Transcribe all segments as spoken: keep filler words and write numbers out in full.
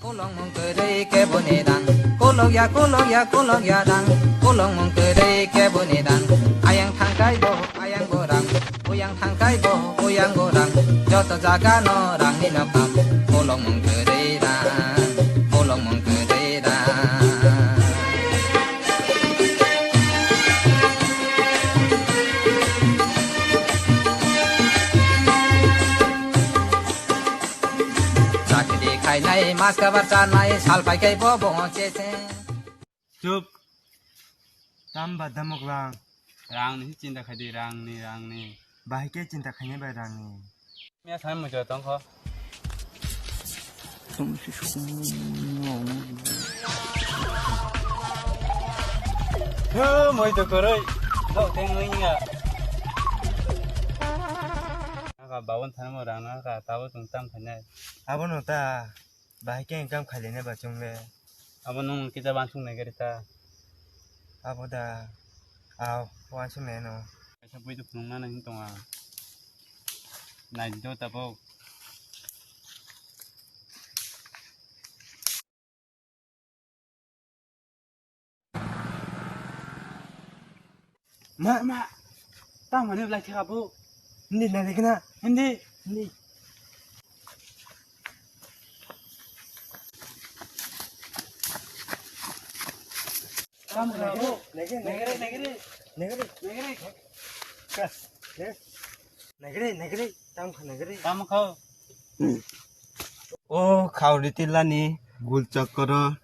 Kolong mung kwrwi keboni dang, kolok ya, kolok ya, kolok ya dang, kolong mung kwrwi keboni dang. Ayang thangkai bo, ayang bo rang, uyang thangkai bo, uyang bo rang. Joto jaga no rang ni no kam, kolong mung kwrwi dang, kolong mung kwrwi dang. Chakri khainai, mas kabar chanai, sal phaikai bo bo chese. Chup. Tam ba damok lang. Rang ni chinta khaidi, rang ni, rang ni. Bahai khe chinta khainai bai rang ni. Miya san mujo tong kho. He, moi to koroi. Dok teng moi nga. Aka bawon than mo rang na ka, tabo tung tam khainai. Abo no ta. Bahai khe income khailene ba chwng le. Abo nwng kisa wansuk nai gari ta. Abo da. Aw, wansuk nai no. Kaisa bui duk nung nana hin tonga. Nai do tabuk. Ma, ma. Tamo ni belai thika bo. Hindi na dekna. Hindi. Hindi. Tamo na bo. Negre, negre, negre. Negre. Negre. Ka. Ne. Nagre, nagre, tam kha nagre. Tam kha. O khauri tilani gul chokoro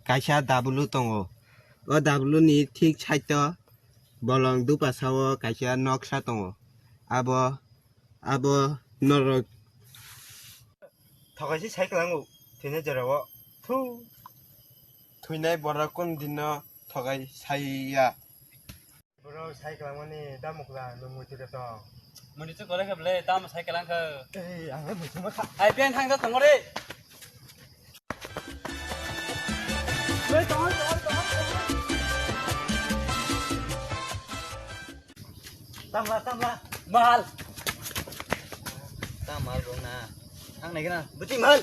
kaisa dabulu tongo. O dabulu ni thik side o bolong dupasa o kaisa noksa tongo. Abo, abo norok. Thokaisi cycle ango, thwina jora o. Thu. Thwinai borok kun dino thokai saiya. Bro, sai kwlangmani da mukla, nwng muitu de tong. Muitu kore khe ble, tamo sai kwlang khe. Ei, ang le muitu ma kha. Ai, ben thang da tong re. Oi, tong, tong, tong, tong. Tamla, tamla. Mal. Tamal bong na. Thang nai gana. Buti mal.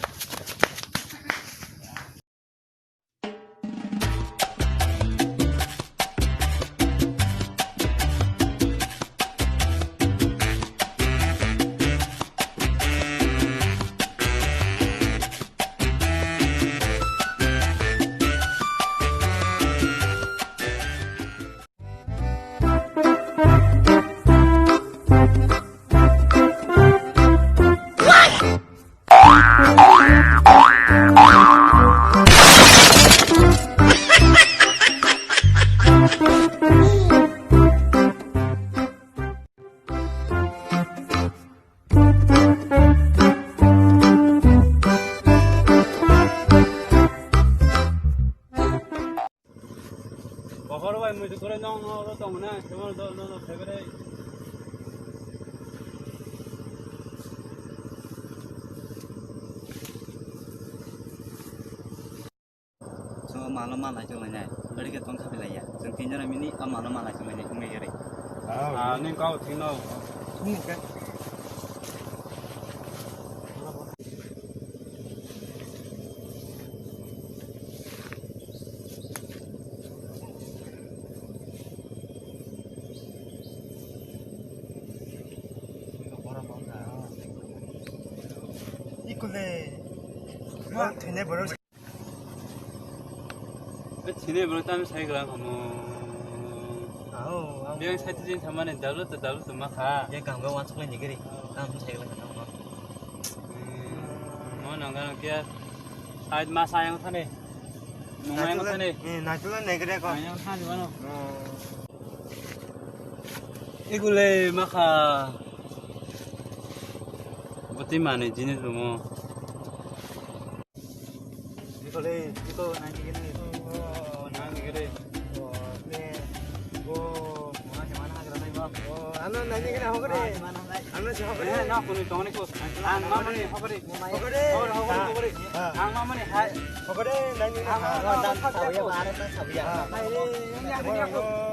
Bohor bai muitu kore nong no ro tong na, kemar do no no febere. So malo malai chong lai nai, bari ke tong khapi lai ya. Jeng tin jana mini a malo malai chong lai nai, hung nai gari. Ah, ning kau thing no. Hung nai ka. Ikule. Ma, thene borok. Be thene borok tam sai gra kamo. Ao, ao. Be sai tin thamane dalu to dalu to ma kha. Ye kam ga wan sukle nigiri. Kam sai gra kamo. Hmm, mo nang ga kya. Side ma sayang thane. Nungai mo thane. Eh, naitula negre ko. Sayang thane bano. Oh. Igule makha. Boti mane jinis bomo. Igule, iko nani gini. Oh, nani gini. Oh, ne. Oh, mana mana hagra nai ba. Oh, ano nani gini hokre. Ano si hokre. Eh, na kuni tongni ko. Ang mamani hokre. Hokre. Hokre, hokre, hokre. Ang mamani hai. Hokre, nani gini. Ang mamani hokre. Hai re, ini ada ni aku.